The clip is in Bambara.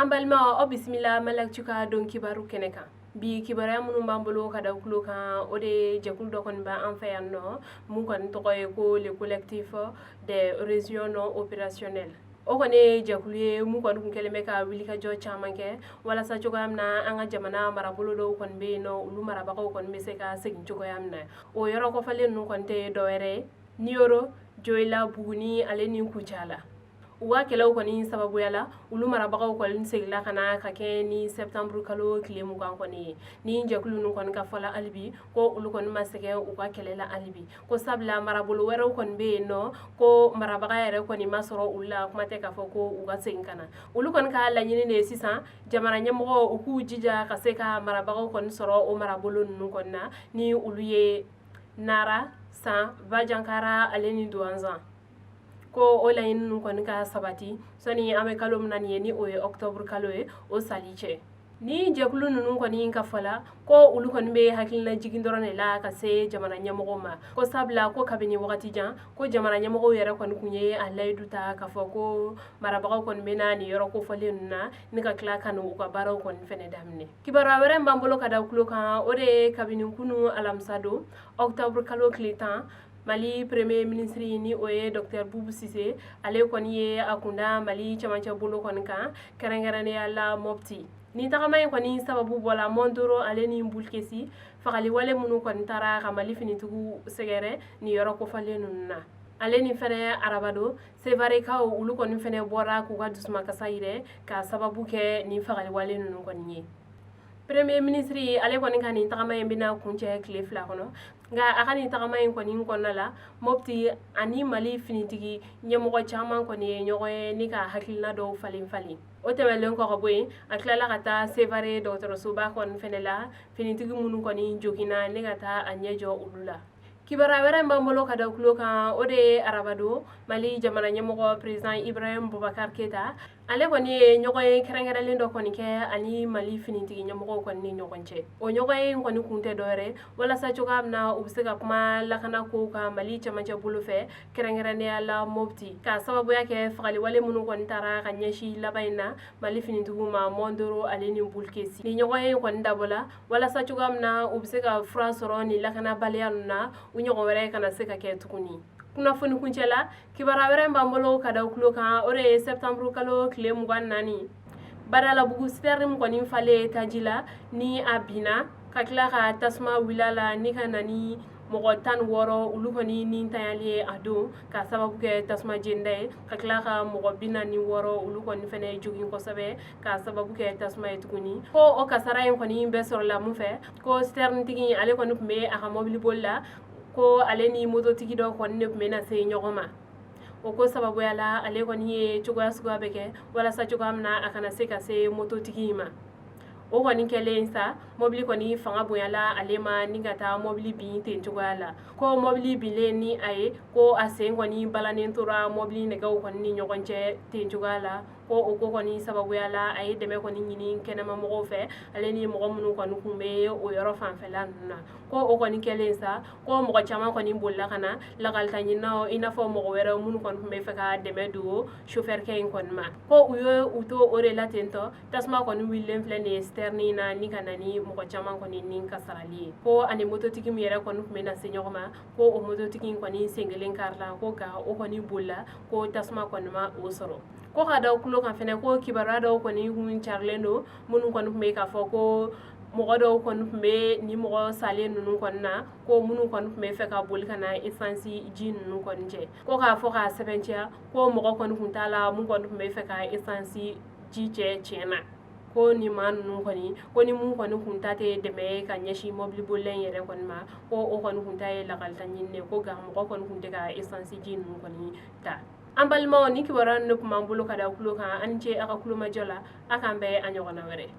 An balimaw, aw bisimila Maliactu ka don kibaru kɛnɛ kan. Bi kibaruya minnu b'an bolo ka da tulo kan, o de ye jɛkulu dɔ kɔni b'an fɛ yan nɔ, mun kɔni tɔgɔ ye ko Le Collectif des régions non opérationnelles. O kɔni ye jɛkulu ye mun kɔni kun kɛlen bɛ ka wulikajɔ caman kɛ walasa cogoya min na an ka jamana marabolo dɔw kɔni bɛ yen nɔ, olu marabagaw kɔni bɛ se ka segin cogoya min na. O yɔrɔ kɔfɛlen ninnu kɔni tɛ dɔwɛrɛ ye Niyoro, Joyila, Buguni ale ni Kucala. U ka kɛlɛw kɔni sababuya la, olu marabagaw kɔni seginna ka na ka kɛ ni septembre kalo tile 20 kɔni ye. Ni jɛkulu ninnu kɔni ka fɔla halibi ko olu kɔni ma sɛgɛn u ka kɛlɛ la halibi, ko sabula marabolo wɛrɛw kɔni bɛ yen nɔ, ko marabaga yɛrɛ kɔni ma sɔrɔ olu la, kuma tɛ k'a fɔ ko u ka segin ka na. Olu kɔni ka laɲini de ye sisan jamana ɲɛmɔgɔw u k'u jija ka se ka marabagaw kɔni sɔrɔ o marabolo ninnu kɔni na, ni olu ye Nara, San, Bajankara ale ni Duwanzan, ko o laɲini ninnu kɔni ka sabati sani an bɛ kalo min na nin ye, ni o ye octobre kalo ye, o sali cɛ. Ni jɛkulu ninnu kɔni ka fɔ la, ko olu kɔni bɛ hakilina jigin dɔrɔn de la ka se jamana ɲɛmɔgɔw ma, ko sabula ko kabini wagati jan ko jamana ɲɛmɔgɔw yɛrɛ kɔni kun ye a layidu ta k'a fɔ ko marabagaw kɔni bɛ na nin yɔrɔ kofɔlen ninnu na ni ka tila ka n'u ka baaraw kɔni fɛnɛ daminɛ. Kibaruya wɛrɛ b'an bolo ka da tulo kan, o de ye kabini kunu alamisa don, octobre kalo tile 10, Mali premier ministre, ni o ye docteur Bubu Sise, ale kɔni ye a kunda Mali cɛmancɛ bolo kɔni kan, kɛrɛnkɛrɛnnenya la Mopti. Ni tagama in kɔni sababu bɔla Mondoro ale ni Bulkesi fagaliwale minnu kɔni taara ka Mali finitigiw sɛgɛrɛ ni yɔrɔ kofɔlen ninnu na. Ale ni fɛnɛ arabado Sevarekaw, olu kɔni fɛnɛ bɔra k'u ka dusumakasa yɛrɛ ka sababu kɛ nin fagaliwale ninnu kɔni ye. Premier ministre ale kɔni ka nin tagama in bɛna kuncɛ tile 2 kɔnɔ, nka a ka nin tagama in kɔni kɔnɔna la, Mopti ani Mali finitigi ɲɛmɔgɔ caman kɔni ye ɲɔgɔn ye ni ka hakilina dɔw falen falen. O tɛmɛnlen kɔ ka bɔ yen, a tilala ka taa Sevare dɔgɔtɔrɔsoba kɔni fɛnɛ la, finitigi minnu kɔni joginna, ne ka taa a ɲɛ jɔ olu la. Kibaruya wɛrɛ b'an bolo ka da tulo kan, o de ye arabado Mali jamana ɲɛmɔgɔ, président Ibrahim Boubacar Keita, ale kɔni ye ɲɔgɔn ye kɛrɛnkɛrɛnlen dɔ kɔni kɛ ani Mali finitigi ɲɛmɔgɔw kɔni ni ɲɔgɔn cɛ. O ɲɔgɔn ye kɔni kun tɛ dɔwɛrɛ walasa cogoya min na u bɛ se ka kuma lakana kow kan Mali cɛmancɛ bolo fɛ, kɛrɛnkɛrɛnnenya la Mopti, ka sababuya kɛ fagaliwale minnu kɔni taara ka ɲɛsin laban in na Mali finitigiw ma Mondoro ale ni Bulkesi. Ni ɲɔgɔn ye kɔni dabɔla walasa cogoya min na u bɛ se ka fura sɔrɔ nin lakanabaliya ninnu na, u ɲɔgɔn wɛrɛ kana se ka kɛ tuguni. Kunnafoni kuncɛ la, kibaruya wɛrɛ b'an bolo ka da tulo kan, o de ye septembre kalo tile 24, Badalabugu citerne min kɔni falen taji la ni a binna ka tila ka tasuma wuli la ni ka na ni mɔgɔ 16 olu kɔni ni tanyali ye a don, ka sababu kɛ tasuma jenda ye, ka tila ka mɔgɔ 46 olu kɔni fɛnɛ jogin kosɛbɛ ka sababu kɛ tasuma ye tuguni. Ko o kasara in kɔni bɛɛ sɔrɔla mun fɛ? Ko citerne-tigi ale kɔni tun bɛ a ka mobili boli la, ko ale ni mototigi dɔ kɔni de tun bɛ na se ɲɔgɔn ma. O ko sababuya la, ale kɔni ye cogoya suguya bɛ kɛ walasa cogoya min na a kana se ka se mototigi in ma. O kɔni kɛlen sa, mobili kɔni fanga bonyala ale ma ni ka taa mobili bin ten cogoya la. Ko mobili binlen ni a ye, ko a sen kɔni balannen tora mobili nɛgɛw kɔni ni ɲɔgɔn cɛ ten cogoya la. Ko o ko kɔni sababuya la, a ye dɛmɛ kɔni ɲini kɛnɛma mɔgɔw fɛ, ale ni mɔgɔ minnu kɔni kun bɛ o yɔrɔ fanfɛla ninnu na. Ko o kɔni kɛlen sa, ko mɔgɔ caman kɔni bolila ka na, lakalita ɲininaw i n'a fɔ mɔgɔ wɛrɛ minnu kɔni tun bɛ fɛ ka dɛmɛ don sofɛrikɛ in kɔni ma. Ko u ye u to o de la ten tɔ, tasuma kɔni wulilen filɛ nin ye citerne na ni ka na ni mɔgɔ caman kɔni ni kasarali ye. Ko ani mototigi min yɛrɛ kɔni tun bɛ na se ɲɔgɔn ma, ko o mototigi in kɔni sen kelen karila, ko nka o kɔni bolila, ko tasuma kɔni ma o sɔrɔ. Ko ka da tulo kan fɛnɛ, ko kibaruya dɔw kɔni kun carilen don minnu kɔni tun bɛ k'a fɔ ko mɔgɔ dɔw kɔni tun bɛ ni mɔgɔ salen ninnu kɔni na, ko minnu kɔni tun bɛ fɛ ka boli ka na essence ji ninnu kɔni cɛ. Ko k'a fɔ k'a sɛbɛntiya, ko mɔgɔ kɔni tun t'a la mun kɔni tun bɛ fɛ ka essence ji cɛ tiɲɛ na. Ko ni maa ninnu kɔni, ko ni mun kɔni kun ta tɛ dɛmɛ ye ka ɲɛsin mobili bolila in yɛrɛ kɔni ma, ko o kɔni kun ta ye lakalita ɲini, ko nka mɔgɔ kɔni kun tɛ ka essence ji ninnu kɔni ta. An balimaw, ni kibaruya ninnu tun b'an bolo ka da tulo kan. An ni ce a ka kulomajɔ la. A k'an bɛn a ɲɔgɔnna wɛrɛ.